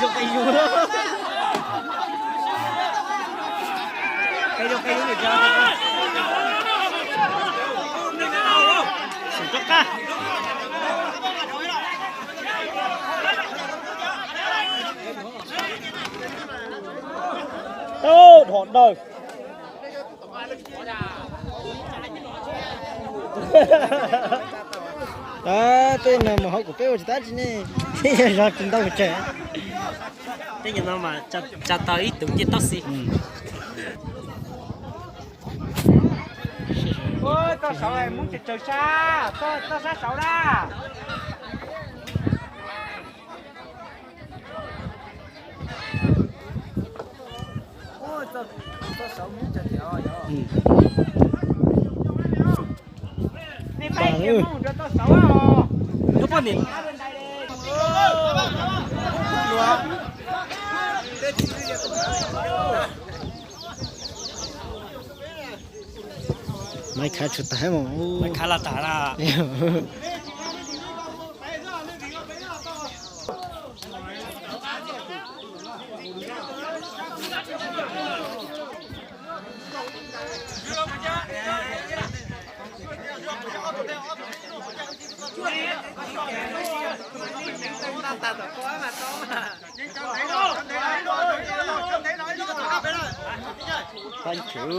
Tau dhom daws. Tej no mus hauv kuv peb ua tsis tab tsi ne, zov tsis ntau tsev. Tej no mas tsa tau ib tug ncej toj xi. Toj saud mus tsaws sab, toj sab saud na. Maiv khav tshua tag mus. Maiv khav los tag na. Pab ntswv.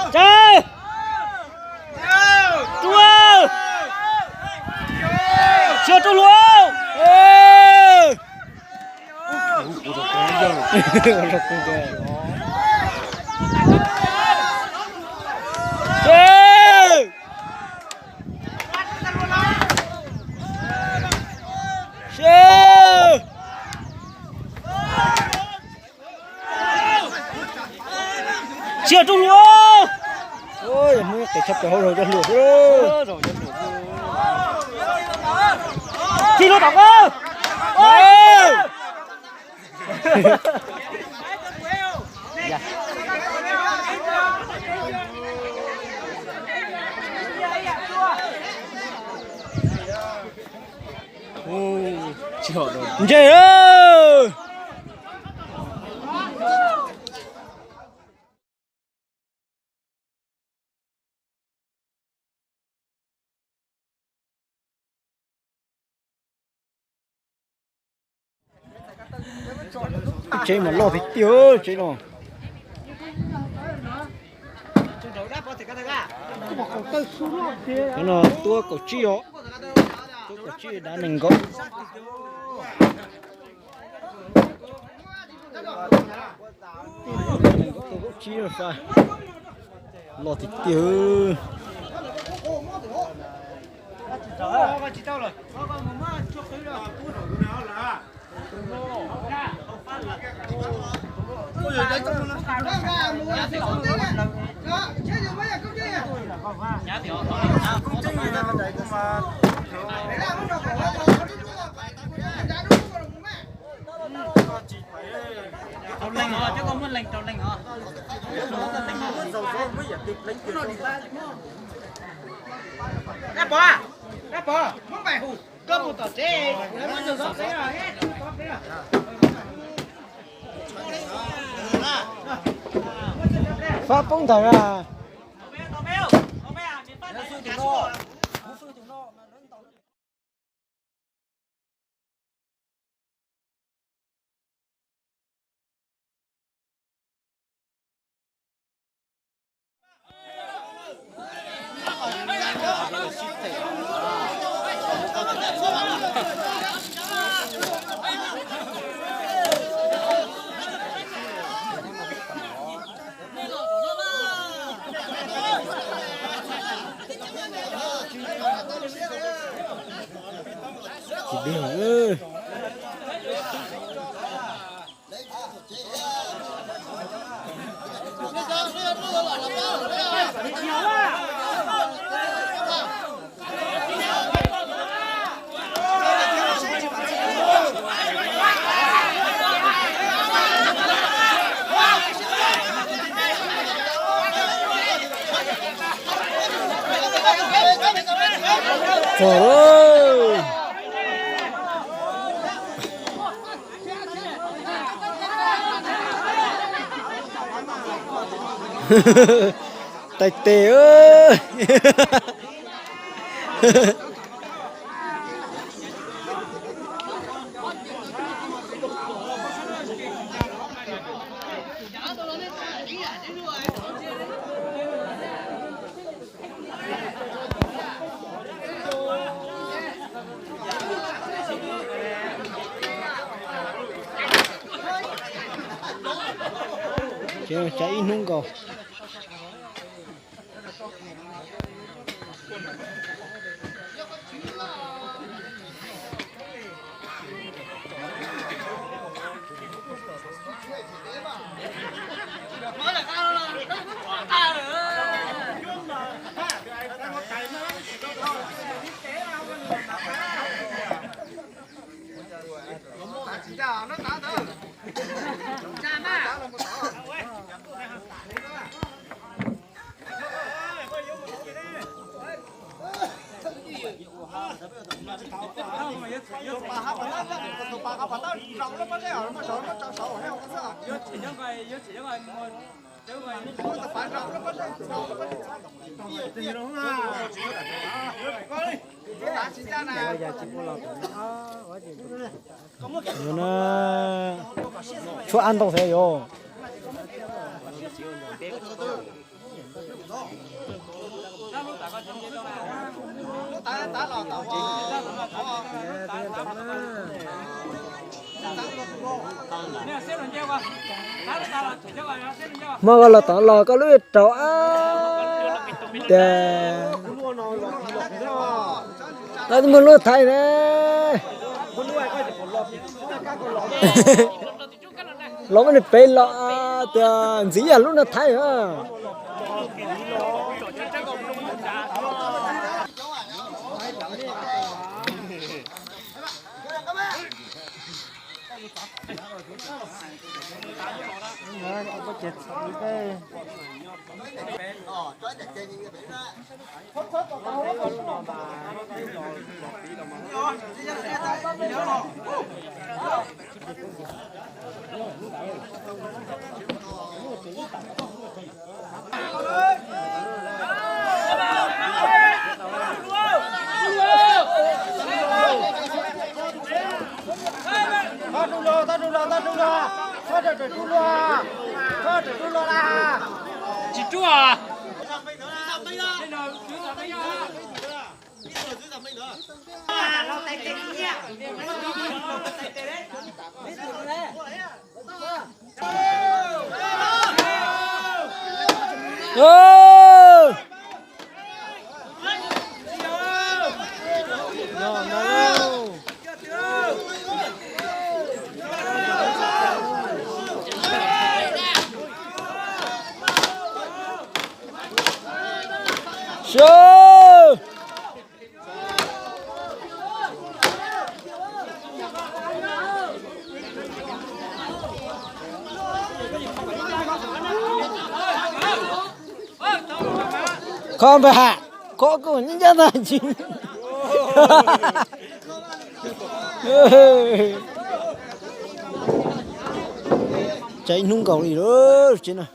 Tsa! Rub! Sia rub hluas! Sia rub hluas. Yog muaj qis tshaj plaws hauv zog cov hluas xwb. Txij hluas tom qab. Ntse. Tsev mas loj tiag tiag tsev no. Cov no tuab kaum tsib os. Tuab kaum tsib dav nees nkaum. Nees nkaum tuab kaum tsib fa. Loj tiag tiag. Tau leej os, cov koj muaj leej rau leej os. Dab Pov, Dab Pov, muab npaim hu, koj mus tom tsev, lawv muab zog zov peb os. Fab poob ntawd na. Tsis dig. Pog lawm. Tais tes. Ces ib hnub nkaus. Tshuav ab ntoo xwb yog. Hmo koj los tom los koj lub rau ab tias tau muaj lub thaij na. Los muab nws pem los tias ntxiv yam lub no thaij na. Tsis rub os. Kho npawg Ham, kho kuj nyob ncaj ntag tsis. Tsam ib hnub nkaus li lawm tsev no.